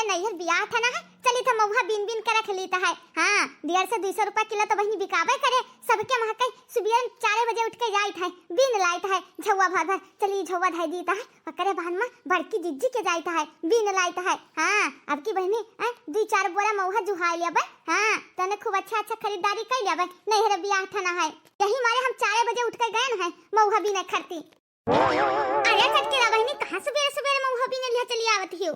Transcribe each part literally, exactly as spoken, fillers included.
नैहर बियाह था ना है, चली था महुआ बीन बीन के रख लीत है। हाँ, डेढ़ सौ दुई सौ रुपया किलो तो बहिनी बिकाबे करे। सबके महकई सुबेरे चारे बजे उठ के जाइत है, बीन लाइत है, झौवा भर भर, चली झौवा धइ दीत है, ओकरे बाद में बड़की जिज्जी के जाइत है, बीन लाइत है। हाँ, अब की बहिनी, हैं, दुई चार बोरा महुआ जुहाई लेबे। हाँ, तने खूब अच्छा अच्छा खरीदारी कइ लेबे, नैहर बियाह था ना है। यही मारे हम चारे बजे उठ के गए न है महुआ बीने खरती। अरे चटकीला बहिनी, कहाँ सुबेरे सुबेरे महुआ बीने लिहा चली आवत हियो?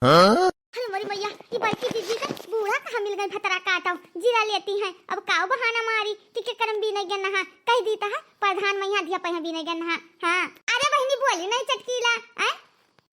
हाँ? अरे मोरी मैया, ई बड़की जिज्जी के बूढ़ा कहाँ मिल गई भतरा काटो, जिरा लेती हैं। अब काऊ बहाना मारी कि के करम बीने गन नहा, कह दीत है प्रधान मैया अधिया पहिया बीने गन नहा। हाँ, अरे बहिनी बोली नहीं चटकीला, हैं?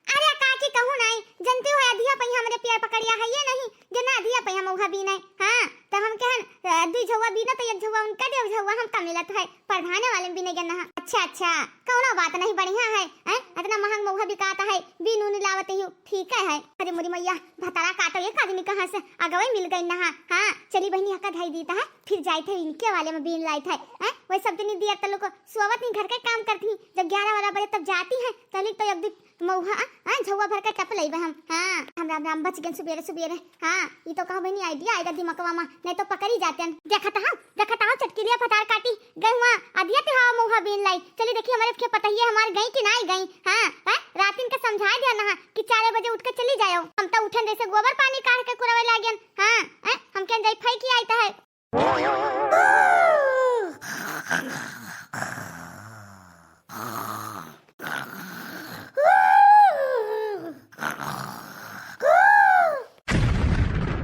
अरे काकी कहूँ नहीं, जनती हो अधिया पहिया हमरे पेड़ पकड़िया है ये नहीं, जो ना अधिया पहिया महुआ बीने। हाँ, तो हम कहन, अ, दुई झौवा बीना तो एक झौवा उनका दे, झौवा हमका मिलत है, प्रधाने वाले में बीने गन नहा। अच्छा, अच्छा, कौनो बात नहीं, बढ़िया है, हैं? इतना महंग महुआ बिकाता है, बीन उन लावत ही, ठीक है, है। अरे मोरी मैया, भतारा काटो एक आदमी कहाँ से अगवे मिल गई नहा। हाँ, चली बहिनी हका धई दीत है, फिर जाइत है इनके वाले में बीन लाइत है, हैं? वही सब जनी दिया तलो को सोवत नहीं, घर के काम करती, जब ग्यारह बारह बजे तब जाती है, तलिक तो एक दू महुआ, हाँ, झौवा भर के टप लेबे हम। हाँ, हम राम राम बच गए सुबेरे सुबेरे। हाँ, ई तो कहो बहिनी idea आएगा दिमागवा में, नहीं तो पकड़ी जाते हैं। देखत हो, देखत हो, चटकीलिया भतार काटी गई हुआ, अधिया ते हवा महुआ बीन लाई। चली देखी हमारे के पतहिया हमार गई कि नहीं गई। हाँ, हैं, रातिन के समझाए दिया ना कि चारे बजे उठ के चली जायो। हम तो उठन जैसे गोबर पानी काढ़ के कुरवे लागेन। हाँ, हैं, हम केन जाई फई की आइत है।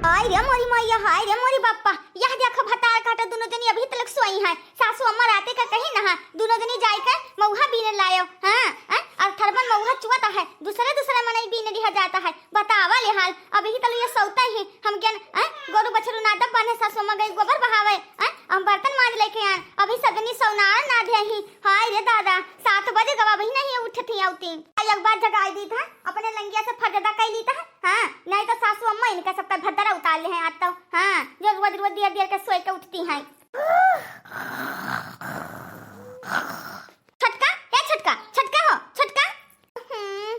हाय रे मोरी मैया, हाय रे मोरी बाप्पा, यह देखो भतार काटो, दोनों जनी अभी तलक सोई हैं। सासू अम्मा राते का कही नहा, दोनों जनी जाई के महुआ बीने लायो। हाँ, हैं? और थरमन महुआ चुअत है, दूसरे दूसरे मनई बीने लिहा जाता है। बतावा ले हाल, अभी तलक ये सौते ही, हम केन, हैं? गोरू बछरू ना दब बांधे, सासू अम्मा गई गोबर बहावे, हैं? हम बर्तन मांज लेके आन, अभी सब जनी सौनार ना दे ही। हाय रे दादा, सात बजे गवा बही नहीं उठती औती। एक बार जगाई दीत है, अपने लंगिया से फरजदा कई लीत है। हाँ, नहीं तो सासू अम्मा इनका सबका भद्दरा उतार ले हैं आज तो। हाँ, जो रोज रोज देर देर के सोए के उठती हैं। छोटका, ए छोटका, छोटका हो, छोटका। हम्म,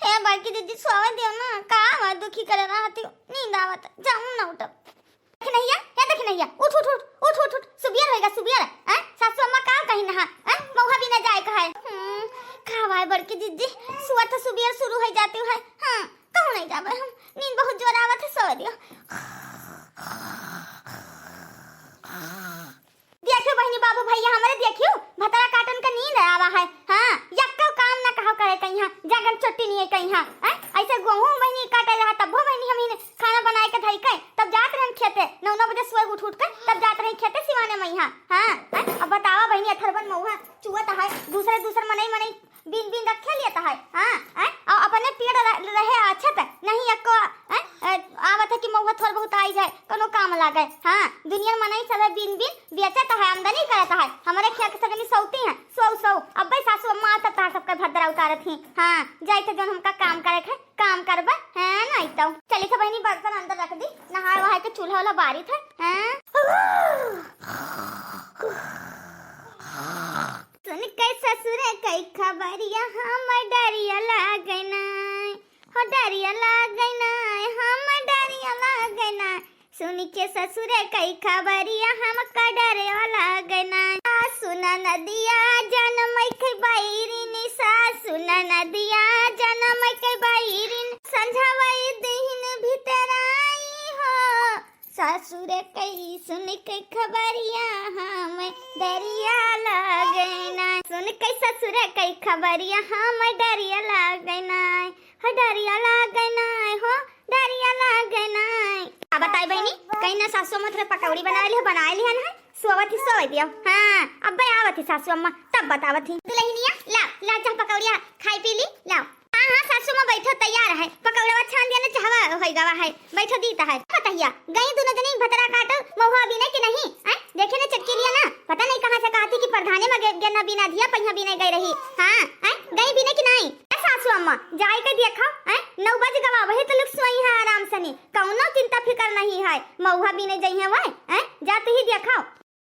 हे बड़की दीदी सोवे दियो ना, का हमार दुखी करे रहती हो, नींद आवत, जाऊँ ना उठब। दखिनहिया, हे दखिनहिया, उठ, उठ, उठ, उठ, उठ, उठ, सुबियर होइगा, सुबियर, हैं? सासू अम्मा का कही नहा, हैं? महुआ बीने जाए का है। हम्म, का भाई बड़की जिज्जी, सुअत सुबियर शुरू हो जाती है। हाँ, कहूँ नहीं जाबे हम, नींद बहुत जोर आवत है, सोए दियो। देखियो बहिनी बाबू भैया हमरे देखियो, भतरा काटन का नींद आवा है। हाँ, यक्को काम ना कहो करे कहीं, जागन चोटी नहीं है कहीं। हैं? ऐसे गोहूँ बहिनी काटे रहा, तब वो बहिनी हम ही ने खाना बनाए के धई के, तब जात रहन खेते, नौ नौ बजे सोए उठ उठ के, तब जात रहन खेते सिवाने में। हाँ, हाँ, हैं? अब बतावा बहिनी, अथरवन महुआ चुअत है, दूसरे दूसरे मनई मनई बीन बीन रखे लियत है। हाँ, हैं? और अपने पेड़ रह-, रहे अच्छत, नहीं यक्को, हैं? ए, आवत है कि महुआ थोड़ बहुत आई जाए, कोनो काम लागे। हाँ, दुनिया मनई सब बीन बीन बेचत है, आमदनी करत है, हमरे खेत के सगनी सौती हैं, सौ सौ, अब्बे सासू अम्मा तब तार सबके भद्दरा उतारत ही। हाँ, जाइत है जौन हमका काम करे के, काम करबे, हैं, नहीं तो। चली तो बहिनी, बर्तन अंदर रख दी, नहाए वहाए के चूल्हा वाला बारी था, हैं? सुन के ससुर कई खबरिया, हम डरिया लागे ना, हो डरिया लागे ना, हम डरिया लागे ना। सुन के ससुर कई खबरिया, हमका डरे लागे ना। आ सुन नदिया जनम के बैरिन, सा सुन नदिया जनम के बैरिन, संझवई दिन भीतर आई हो। ससुर कई सुन के खबरिया, हम डरिया लागे ना। सुन के ससुर कई खबरिया, हम डरिया लागे ना। हो डरिया लागे ना, हो डरिया लागे ना। का बताई बहिनी, कहीं ना सासू मथुरे पकौड़ी बनाए ली, बनाए ली है ना, सोवत ही सोए दियो। हाँ, अब्बे आवत ही सासू अम्मा, तब बतावत ही। दुलहिनिया, लाओ, लाओ चाह पकौड़िया खाई पी ली, लाओ। हाँ, हाँ, सासू माँ बैठो, तैयार है। पकौड़वा छान दिया ना, चाहवा होई गवा है। बैठो दीत है। बताइया, गई दोनों जनी भतरा काटो, महुआ बीने कि नहीं? हैं? देखे ना चटकीलिया ना, पता नहीं कहाँ से कहती कि प्रधाने में गे-, गेना बीना अधिया पहिया बीने गई रही। हाँ, हैं? गई बीने कि नहीं? ए सासू अम्मा, जाए के देखो, हैं? नौ बज गवा, वही तो लोग सोई है आराम से नहीं। कौनो चिंता फिकर नहीं है। महुआ बीने जई है वह, हैं? जा तू ही देखो।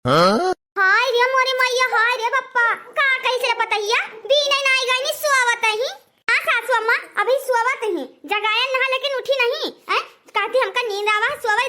हाँ? हाय रे मोरे मैया, हाय रे बप्पा, का कही से रे पतहिया, बीने नाई गई नी सोवत ही। हाँ सासू अम्मा, अभी सोवत ही, जगायन नहा लेकिन उठी नहीं, हैं?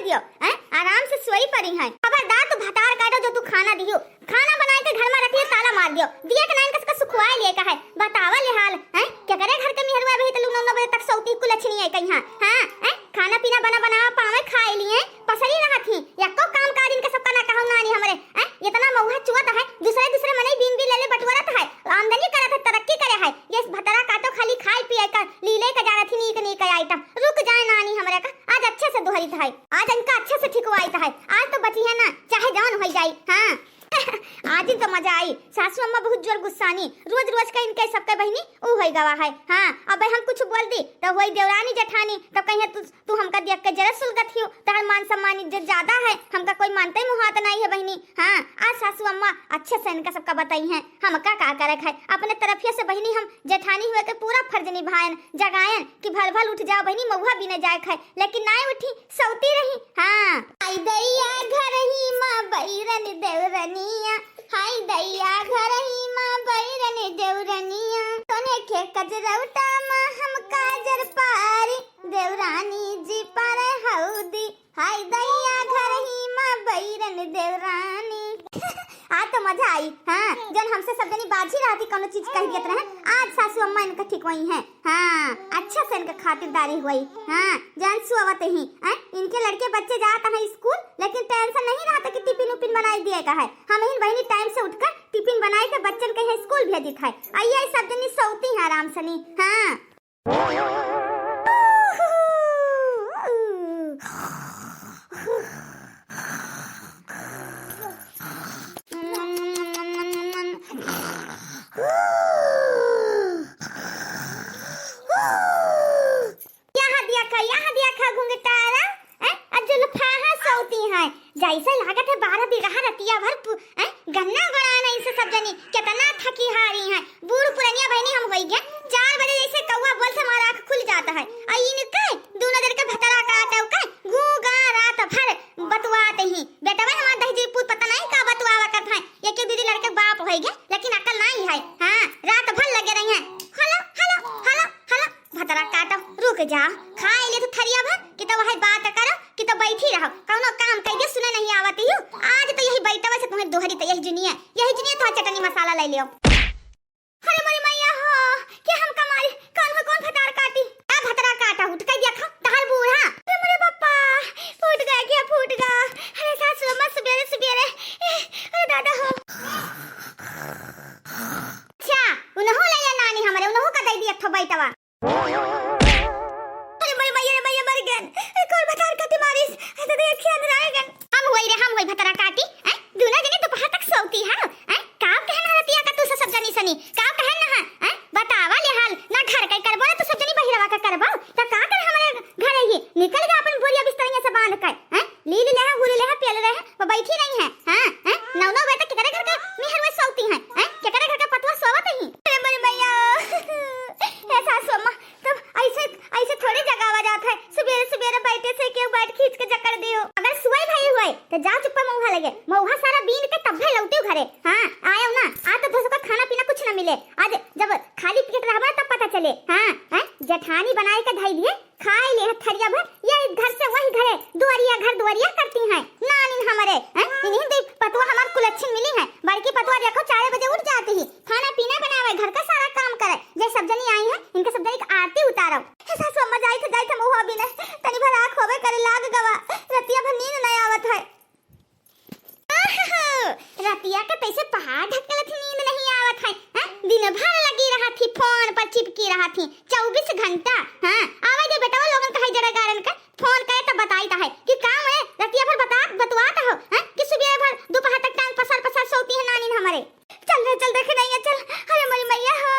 दियो, हैं? आराम से सोई परी हैं। खबरदार तू भतार काटो जो तू खाना दियो, खाना बनाए के घर में रख लियो, ताला मार दियो, दिया के नाइन कसका सुखवाए लिए का है। बतावा ले हाल, हैं? केकरे घर के मेहरुआ बही त लोग नौ नौ बजे तक सौती कुलछनी है कहीं, हाँ? हैं? खाना पीना बना बनावा पावे खाए लिए, पसरी रहत ही, यक्को काम काज इनके सबका ना कहो नानी हमरे, हैं? इतना मऊहा चुअत है, दूसरे दूसरे मनई बीन बीन ले ले बटुअरत है, आमदनी करत है, तरक्की करे है, ये भतरा काटो खाली खाए पिए का, लीले का जानत ही नीक नीक आइटम। रुक जाए नानी हमरे का, आज अच्छे से दोहरित है, आज इनका अच्छे से ठिकवाइत है, आज तो बची है ना, चाहे जौन होई जाई। हाँ। आज ही तो मजा आई। सासू अम्मा बहुत जोर गुस्सानी, रोज रोज का इनके सबके बहिनी ऊ होई गवा है। हाँ, अब हम कुछ बोल दी तो वही देवरानी जेठानी तो कहिए तू, तू हमका देख के जरा सुलगत हियो, तहर मान सम्मान इज्जत ज्यादा है, हमका कोई मानते मुहात नहीं है बहिनी। हाँ, आज सासू अम्मा अच्छे से इनका सबका बताई हैं, हमका का करे है। अपने तरफिया से बहिनी हम जेठानी हुए के पूरा फर्ज निभाएन, जगाएन कि भल भल उठ जाओ बहिनी, मऊहा बीने जाए है, लेकिन नाय उठी, सौती रही। हाँ। हाय दैया घरही मा बैरन देवरनिया, हाय दैया घरही मा बैरन देवरनिया, तोने के कजरौटा मा हम काजर पारी, देवरानी जी पारे हौदी, हाय दैया घरही मा बैरन देवरानी। आज तो मजा आई। हाँ, जौन हमसे सब जनी बाझी रहती, कौनो चीज कह देत रहे, आज सासू अम्मा इनका ठिकवाई हैं। हाँ, अच्छा से इनका खातिरदारी हुई। हाँ, जान सुअवत ही, हैं? इनके लड़के बच्चे जात हैं स्कूल, लेकिन टेंशन नहीं रहता कि टिफिन उफिन बनाई दिए का है। हम ही बहिनी टाइम से उठकर टिफिन बनाई के बच्चन के यहाँ स्कूल भेजित है। आइए सब जनी सौती हैं आराम से नी। हाँ। यहाँ देखा, यहाँ देखा घुंघटारा, हैं? आ जुल्फाहा सौती हैं। जैसे लागत है बारह बीघा रतिया भर पु-, हैं? गन्ना गड़ान है इनसे सब जनी, कितना थकी हारी हैं। बूढ़ पुरनिया बहिनी हम होई गए, चार बजे जैसे कौआ बोल से हमारा आँख खुल जाता है। आ इनके दोनों जन के भतरा काटव के गूंगा रात भर बतुआत ही। बेटवा हमार दहिजरी पूत पता नहीं का बतुआवा करत हैं। एक एक दीदी लड़के बाप होई गए, लेकिन अकल नहीं है। हाँ, रात भर लगे रही हैं। Hello, hello, hello, hello. भतरा काटो, रुक जा, खाए ले तू थरिया भर, कि तो वही बात करो, कि तो बैठी रहो, कौनो काम कह दियो, सुने नहीं आवत यू। आज तो यही बैठवा से तुम्हें दोहरी तो यही जुनिया, यही जुनिया तुम्हारा चटनी मसाला ले लियो। अरे मोरी मैया हो, के हम कमाई, कौन हो, कौन भतार काटी? का भतरा काटा, उठ के देखा, तहार बूढ़ा। अरे मोरे बापा, फूट गया क्या, फूट गया। अरे सासू अम्मा सुबेरे सुबेरे, ए, अरे दादा हो। अच्छा, उनहु ले ले नानी हमरे, उनहु का दे दिया थो बैठवा। अरे मरे मैया रे मैया, मर गन। अरे कौन भतार कति मारिस? अरे तो देखिए अंदर आए गन। हम होई रे, हम होई भतरा काटी। हैं? दूना जने दोपहर तक सोती है। हैं? काव कहन हरतिया का तू से सब जनी सनी? काव कहन ना है? हैं? बतावा ले हाल। ना घर के करबो ना तू सब जनी बहिरवा का करबो। तो का कर हमारे घर ही? निकल जा अपन बोरिया बिस्तरिया से बांध के। हैं? लील लेहा, गुल लेहा, पियल रहे, वो बैठी नहीं है। हाँ, हैं? नौ नौ बजे तक केकरे घर के मेहरुआ सौती हैं? हैं? केकरे घर के पतवा सोवत ही? अरे मोरी मैया, हे सासू अम्मा, तब ऐसे, ऐसे थोड़े जगावा जात है। सुबेरे, सुबेरे बैठे से केहू बैठ खींच के जकड़ दियो। अगर सुअई भई हुए, तो जा चुप्पा मऊहा लगे। मऊहा सारा बीन के तब्बे लौटियो घरे। हाँ, आयो ना, आज तो धोसका खाना पीना कुछ ना मिले। आज जब खाली पेट रहबा तब पता चले। हाँ, हैं? जेठानी बनाए के धई दिए, खाए ले थरिया भर, ये घर से वही घरे, दुआरिया घर दुआरिया करती हैं। नानिन हमरे, हैं? इन्हीं दे पतवा हमार कुलच्छिन मिली हैं। बड़की पतवा देखो चार बजे उठ जाती ही, खाना पीना बनावे, घर का सारा काम करे। जे सब जनी आई हैं, इनके सब जनी के आरती उतारो। हे सासू अम्मा, जाई थे, जाई थे, महुआ बिने, तनी भर आँख होवे करे लाग गवा, रतिया भर नींद नहीं आवत है। आहा, रतिया के तैसे पहाड़ ढकेलत ही नींद नहीं आवत है, हैं? दिन भर लगी रहत ही, फोन पर चिपकी रहत ही, चउबीस घंटा। हाँ, आवे दे बेटवा लोगन कहे जरा गारन के, फोन करे तब बताई ता है कि काम है, रतिया भर बतात, बतुआत हो, हैं? कि सुबह भर दोपहर तक टांग पसार पसार सोती है नानिन हमरे। चल रे, चल देखे नहीं है, चल। अरे मोरी मैया हो,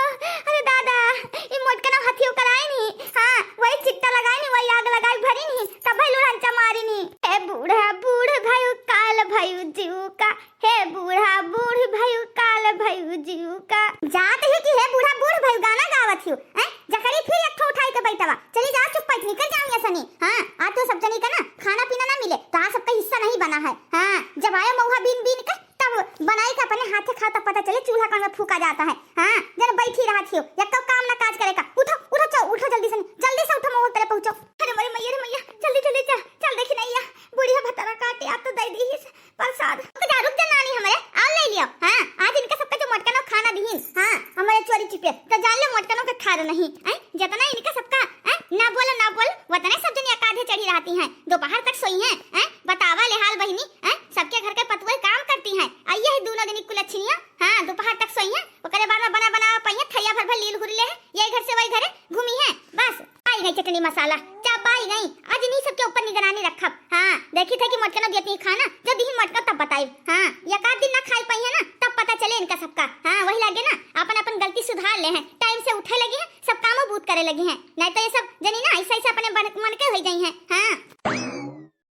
अरे दादा, ई मोटकना हथियो कराए नहीं। हाँ, वही चिट्टा लगाए नहीं, वही आग लगाए भरी नहीं, तब भाई लोढ़ा चमारी नहीं। हे बूढ़ा बूढ़ भयु काल भयु जीव का, हे बूढ़ा बूढ़ भयु काल भयु जीव का। जात ही कि हे बूढ़ा बूढ़ भयु गाना गावत हियो, हैं? जकरी फिर एक ठो उठाई के बैठवा। चली जा चुप बैठ, निकल जाओ यहाँ सनी। हाँ, आज तो सब जनी का ना खाना पीना ना मिले, तो आज सबका हिस्सा नहीं बना है। हाँ, जब आयो मऊहा बीन बीन के, तब बनाई के अपने हाथे खाओ, तब पता चले चूल्हा कौन में फूका जाता है। हाँ, जन बैठी रहत हियो, यक्को काम ना काज करे का। उठो, उठो, चो, उठो जल्दी से, जल्दी से उठो, मऊहा तले पहुँचो। अरे मोरी मैया रे मैया, जल्दी, जल्दी चल, चल देखी नहीं या, ती हैं, दोपहर तक सोई हैं, हैं? बतावा ले हाल बहिनी, हैं? सबके घर के पतुए काम करती हैं, आ यही दूनो जनी कुलच्छिनिया, हाँ, दोपहर तक सोई हैं, ओकरे बाद में बना बनावा पइहें, थरिया भर भर लील हुर ले हैं, यही घर से वही घरे घूमी हैं, बस। आई गई चटनी मसाला, चबाई गई। आज इन्हीं सबके ऊपर निगरानी रखब। हाँ, देखी थे कि मोटकनो दियत नहीं खाना, जब दिहिन मोटकनो तब बताई। हाँ, एक आध दिन ना खाई पाई है ना, तब पता चले इनका सबका। हाँ, वही लागे ना, अपन अपन गलती सुधार ले हैं, टाइम से उठे लगी हैं, सब कामों बूत करे लगी हैं, नहीं तो ये सब जनी ना ऐसे ऐसे अपने बन-, मन के हो जाई हैं। हाँ।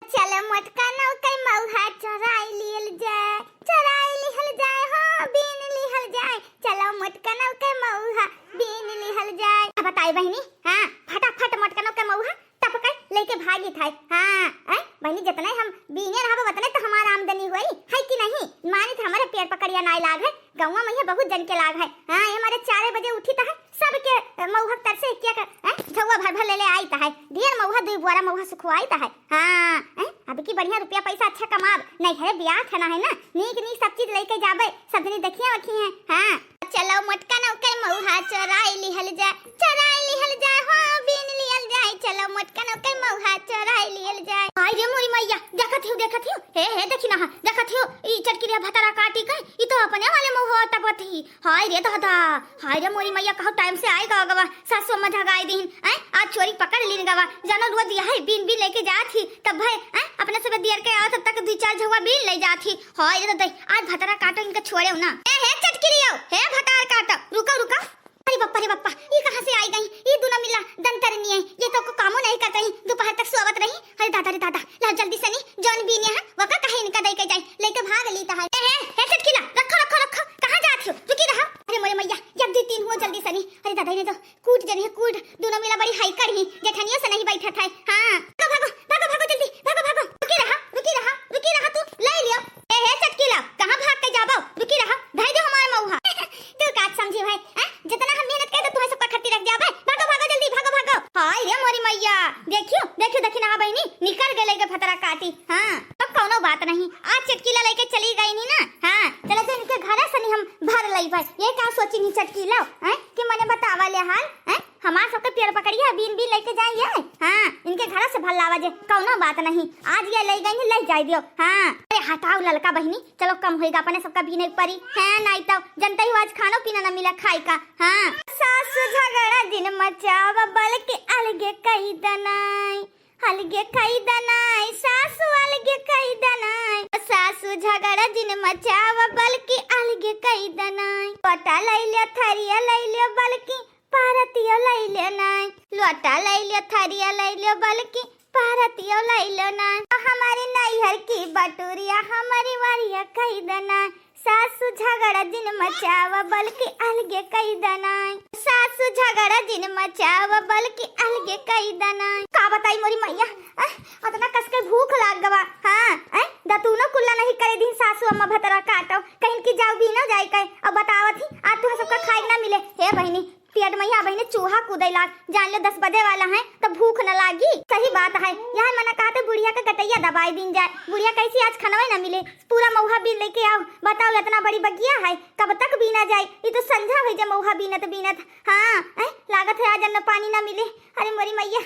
चलो मोटकनो के मउहा चोराई लिहल जाए, चोराई लिहल जाए हो, बीन लिहल जाए। चलो मोटकनो के मउहा बीन लिहल जाए। अब बताई बहिनी, हाँ, फटाफट मोटकनो के मउहा टपकाई लेके भागी थाई। हाँ, ऐ बहिनी, जितने हम बीने रहबो उतने तो हमार आमदनी होई, है कि नहीं? मानी तो हमारे पेट पकड़िया नाई लाग है, गौवा में ये बहुत जन के लाग है। हाँ, ये हमारे चारे बजे उठी तो है, सबके, अ, मउहा तर से एक एक, अ, झउआ भर भर ले ले आई तहाय। ढेर मउहा, दुई बुआरा मउहा सुखवाई तहाय। हाँ, अ, अब की बढ़िया रुपया पैसा अच्छा कमाब। नहीं है, ब्याह खाना है ना, नीक नीक सब चीज लेके जाबे, सब जनी देखिए रखी हैं। हाँ, चलो मोटकनो के मउहा चोराई लिहल जाए, चोराई लिहल जाए हो, बीन लिहल जाए। चलो मोटकनो के मउहा चोराई लिहल जाए। हाय रे मोरी मैया, देखत हियो, देखत हियो, हे, हे, देखी ना, देखत हियो, ई चटकिरिया भतारा काटी के, ई तो अपने वाले मउहा टपकत ही। हाय रे दादा, हाय रे मोरी मैया, कहो टाइम से आए गवा गवा, सासू अम्मा झगाई दीन, हैं? आज चोरी पकड़ लीन गवा, जानो रोज यही बीन बीन लेके जात ही, तब भाई, हैं? अपने सुबह दियर के आओ, तब तक दुई चार झउआ बीन ले जात ही। हाय रे दादा, आज भतारा काटो इनका छोड़े ना। ए, हे चटकिरियो, हे भतार काटो, रुको, रुको। अरे बप्पा रे बप्पा, ई कहाँ से आई गई? ई दूनो मिला दंतरनी है, ये तो को कामो नहीं करत ही, दोपहर तक सोवत रही। अरे दादा रे दादा, ला जल्दी से नी, जौन बीने है, वका कहे इनका दई के जाई, लेके भाग ली तहाय। ए, हे, हे चटकिला, रखो, रखो, रखो, कहाँ जात हो? रुकी रहा। अरे मोरे मैया, जब दी तीन हुआ जल्दी से नी। अरे दादा, इन्हें तो कूट जनी है, कूट, दूनो मिला बड़ी हाई कर ही, जेठनिया से नहीं बैठत है। हाँ, भागो, भागो, भागो, भागो, जल्दी, भागो, भागो, रुकी रहा, रुकी रहा, रुकी रहा तू, ले लियो। ए, हे चटकिला, कहाँ भाग के जाबो? रुकी रहा, धई दो हमारे मउहा। तू का समझी भाई, हैं? जितना हम मेहनत करे तो तुम्हें सबका खट्टी रख जाबे। भागो, भागो, जल्दी, भागो, भागो। हाय रे मोरी मैया, देखियो, देखियो, देखी ना बहिनी, निकर गए लेके भतरा काटी। हाँ, अब कौनो बात नहीं, आज चटकिला लेके चली गई नी ना। हाँ, चलो तो इनके घरे से नी हम भर लई भाई। ये का सोची नी चटकिला, हैं? कि मने बतावा ले हाल, हैं? हमार सबके पेड़ पकड़िया बीन बीन लेके जाइए। हाँ, इनके घरे से भर लावा जे, कौनो बात नहीं, आज ये ले गई, ले जाए दियो। हाँ, अरे हटाओ ललका बहिनी, चलो कम होइगा, अपने सबका बीने परी है, नाई तो जनते ही आज खानो पीना ना मिला खाए का। हाँ, सासु झगड़ा जिन मचावा, बल्कि अलगे कई दनाई, अलगे कई दनाई, सासु अलगे कई दनाई। सासु झगड़ा जिन मचावा, बल्कि अलगे कई दनाई। लोटा लई लियो, थरिया लई लियो, बल्कि पारतियो लई लियो नाई। लोटा लई लियो, थरिया लई लियो, बल्कि पारतियो लई लियो नाई। हमारे नैहर की बटुरिया, हमारी वरिया कई दनाई। सासु झगड़ा जिन मचावा, बल्कि अलगे कई दनाई। सासु झगड़ा जिन मचावा, बल्कि अलगे कई दनाई। का बताई मोरी मैया, अह, अतना कस के भूख लाग गवा। हाँ, अह, दतूनो कुल्ला नहीं करे दिन सासु अम्मा भतरा काटो, कहीं की जाओ बीनो जाए कहे, अब बतावत ही, आज तुहा सबका खाए ना मिले। हे बहिनी, पेट में ही बहिनी चूहा कूदे लाग, जान लो दस बजे वाला है, तो भूख न लागी। सही बात है, यह मना कहा तो बुढ़िया का गटैया दबाई दीन जाए। बुढ़िया कैसी आज खनवे न मिले, पूरा मउहा बीन लेके आओ। बताओ, इतना बड़ी बगिया है, कब तक बीना जाए? ये तो संझा हो जाए मउहा बीनत बीनत। हाँ, ऐ, लागत है आज अन्न पानी ना मिले। अरे मोरी मैया,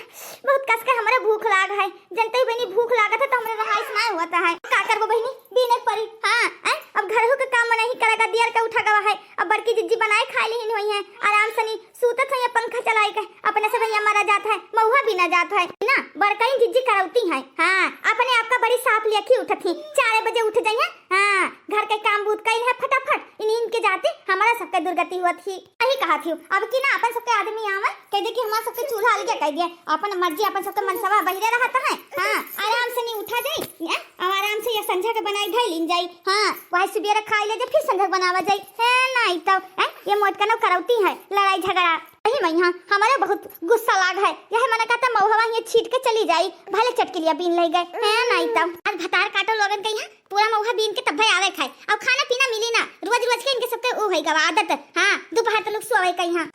बहुत कस के हमरे भूख लाग है। जनते ही बहिनी भूख लागत है तो हमरे रहाइश ना होता है। का करबो बहिनी, बीने के परी। हाँ, ऐ, अब घरहू के काम नहीं करेगा, दियर के उठा गवा है। अब बड़की जिज्जी बनाए खाए लिहिन हुई है, आराम से नी सूतत है या पंखा चलाए के, अपने से भैया मरा जात है, मउहा बीना जात है ना। बड़कई जिज्जी करौती है। हाँ, अपने आप का बड़ी साफ लेखी उठत ही, चार बजे उठ जाइए। हाँ, घर के काम बूत कइल है फटाफट, इन्हीं इनके जाते हमारा सबके दुर्गति हुआ थी। यही कहा थी, अब की ना अपन सबके आदमी आवे, कह दे कि हमारा सबके चूल्हा अलगे कह दिया, अपन मर्जी, अपन सबके मनसवा बहिरे रहता है। हाँ, आराम से नी उठा जाई, हैं? अब आराम से ये संझा के बनाई धई लीन जाई। हाँ, वही सुबेरे खाई ले जे फिर संझा के बनावा जाई। है नाई तो, हैं? ये मोटकनो करौती है लड़ाई झगड़ा। यही में यहाँ हमारे बहुत गुस्सा लाग है। यह मना कहता मउहवा ये छीट के चली जाई, भले चटकिलिया बीन ले गए। है नाई तो, आज भतार काटो लोगन के यहाँ पूरा मउहा बीन के तब्बे आवे खाए। अब खाना पीना मिली ना, रोज रोज के इनके सबके ऊ होई गवा आदत। हाँ, दोपहर तक लोग सोवे कहीं। हाँ,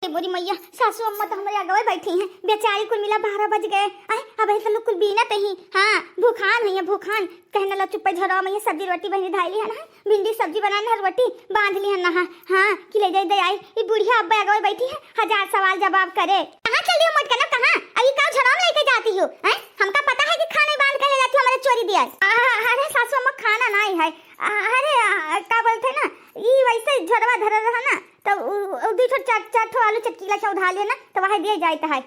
ए मोरी मैया, सासू अम्मा तो हमरे आगवे बैठी हैं, बेचारी कुल मिला बारह बज गए। आए, अब ऐसे लोग कुल बीनत ही। हाँ, भूखान हुई है, भूखान। कहने लो चुप्पे झरवा में ये सब्जी रोटी बहनी धाई ली है ना, भिंडी सब्जी बनाने है, रोटी बांध ली है ना। हाँ, कि ले जाई दे आई, ये बुढ़िया अब्बे आगवे बैठी है, हजार सवाल जवाब करे। कहाँ चली हो मोटकनो, कहाँ? अभी का झरवा में लेके जाती हो, हैं? नाहीं है। अरे, का बोलत है ना, ई वैसे झोरवा धरल रहा ना, तो उ, उ दुइ ठो चार, चार ठो आलू चटकीला चौधा ले ना, तो वही दिए जाइत है।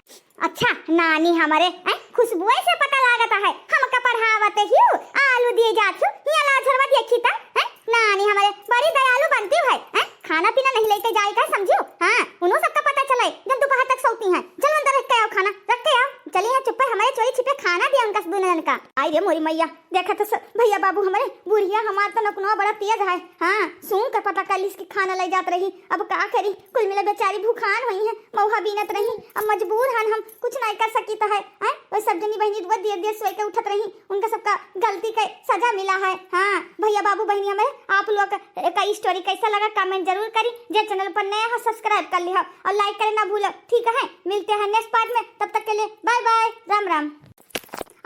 अच्छा नानी हमरे, हैं, खुशबुए से पता लागत है, हमका पढ़ावत हियो, आलू दिए जात हियो, हियाँ ला झोरवा देखी त, हैं, नानी हमरे बड़ी दयालु बनती है, हैं, खाना पीना नहीं लेके जाए का समझियो, हाँ, उन्हों सबका पता चले, जब दोपहर तक सोती हैं, चलो अंदर रख के आओ खाना, रख के आओ, चली हैं चुप्पे हमरे चोरी छिपे खाना दिया उनका दुनन का। आई रे मोरी मैया, देखा तो स-, भैया बाबू हमरे, बुढ़िया हमार तो नकुनवा बड़ा तेज है, हाँ, सूंघ के पता कर लिस कि खाना ले जात रही, अब का करी, कुल मिला बेचारी भूखान हुई है, मऊहा बीनत रही, अब मजबूर हन हम, कुछ नहीं कर सकी तो है, हैं? वही सब जनी बहनी दुआ दिए दिए सोए के उठत रही, उनका सबका गलती के सजा मिला है। हाँ, भैया बाबू बहनी हमरे, आप लोग का story कैसा लगा comment जरूर करी, जे channel पर नया हो subscribe कर लिहा और like करे ना भूलो, ठीक है? मिलते हैं next part में, तब तक के लिए bye bye, राम राम।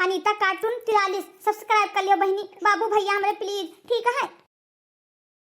अनीता cartoon तिरालीस subscribe कर लियो बहनी, बाबू भैया हमरे please, ठीक है?